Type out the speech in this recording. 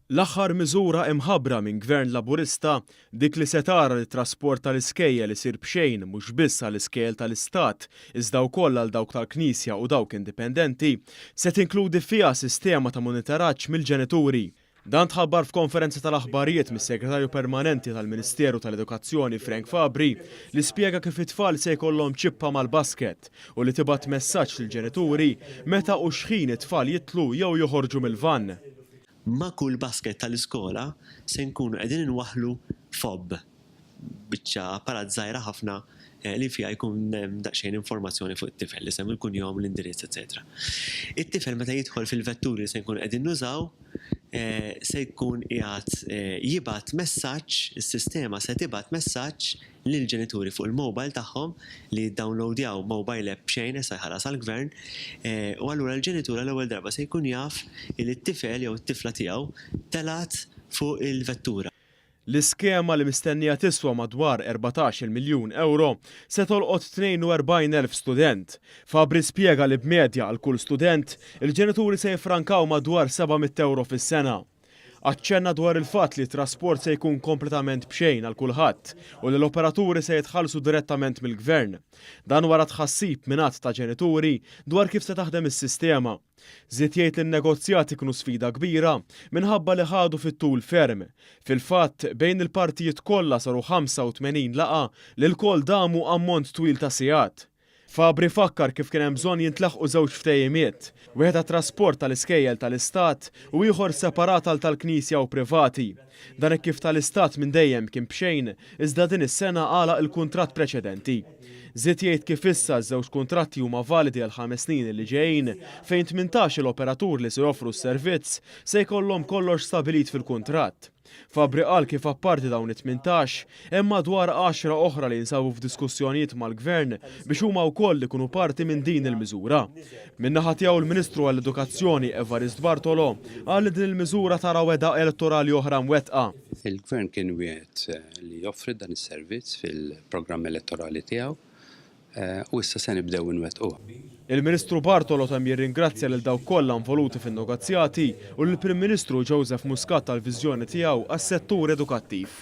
L-aħħar miżura imħabbra minn Gvern Laburista, dik li se tara li t-trasport tal-iskejjel isir b'xejn mhux biss għall-iskejjel tal-Istat iżda wkoll għal dawk tal-Knisja u dawk indipendenti, se tinkludi fiha sistema ta' monitoraġġ mill-ġenituri. Dan tħabbar f'konferenza tal-aħbarijiet mis-Segretarju Permanenti tal-Ministeru tal-Edukazzjoni Frank Fabri li spjega kif it-tfal se jkollhom ċippa mal-basket u li tibgħat messaġġ lill-ġenituri meta u x'ħin it-tfal jidħlu jew joħorġu mill-vann. Ma' kull basket tal-iskola se nkunu qegħdin inwaħħlu fob, biċċa apparat żgħira ħafna li fiha jkun hemm daqsxejn informazzjoni fuq it-tifel, l-isem, il-kunjom, l-indirizz, eċċetera. It-tifel meta jidħol fil-vetturi li se nkunu qegħdin nużaw, se jkun qiegħed jibgħat messaġġ, is-sistema se tibgħat messaġġ lill-ġenituri fuq il-mobile tagħhom li jiddownloadjaw mobile app b'xejn, issa jħallas għall-gvern, u allura l-ġenitur għall-ewwel darba se jkun jaf li t-tifel jew it-tifla tiegħu telgħet fuq il-vettura. L-iskema li mistennija tiswa madwar 14-il miljun ewro se tolqot 42,000 student. Fabri spjega li b'medja għal kull student, il-ġenituri se jiffrankaw madwar 700 ewro fis-sena. Aċċenna dwar il-fatt li t-trasport se jkun kompletament b'xejn għal kulħadd u li l-operaturi se jitħallsu direttament mill-Gvern. Dan wara tħassib minn għadd ta' ġenituri dwar kif se taħdem is-sistema. Żied jgħid li n-negozjati kienu sfida kbira minħabba li ħadu fit-tul ferm. Fil-fatt, bejn il-partijiet kollha saru 85 laqgħa li lkoll damu ammont twil ta' sigħat. Fabri fakkar kif kien hemm bżonn jintlaħqu żewġ ftehimiet, wieħed għat-trasport tal-iskejjel tal-Istat u ieħor separat għal tal-Knisja u privati. Dan hekk kif tal-Istat minn dejjem kien b'xejn, iżda din is-sena għalaq il-kuntratt preċedenti. Żied jgħid kif issa ż-żewġ kuntratti huma validi għall-ħames snin li ġejjin, fejn 18-il operatur li se joffru s-servizz se jkollhom kollox stabilit fil-kuntratt. Fabri qal kif apparti dawn it-18, hemm madwar għaxra oħra li jinsabu f'diskussjonijiet mal-Gvern biex huma wkoll ikunu parti minn din il-miżura. Min-naħa tiegħu l-Ministru għall-Edukazzjoni Evarist Bartolo qal li din il-miżura tara wegħda elettorali oħra mwettqa. Il-Gvern kien wiegħed li joffri dan is-servizz fil-programm elettorali tiegħu u issa se nibdew inwettquha. Il-Ministru Bartolo temm jirringrazzja lil dawk kollha involuti fin-negozjati u lill-Prim Ministru Joseph Muscat tal-viżjoni tiegħu għas-settur edukattiv.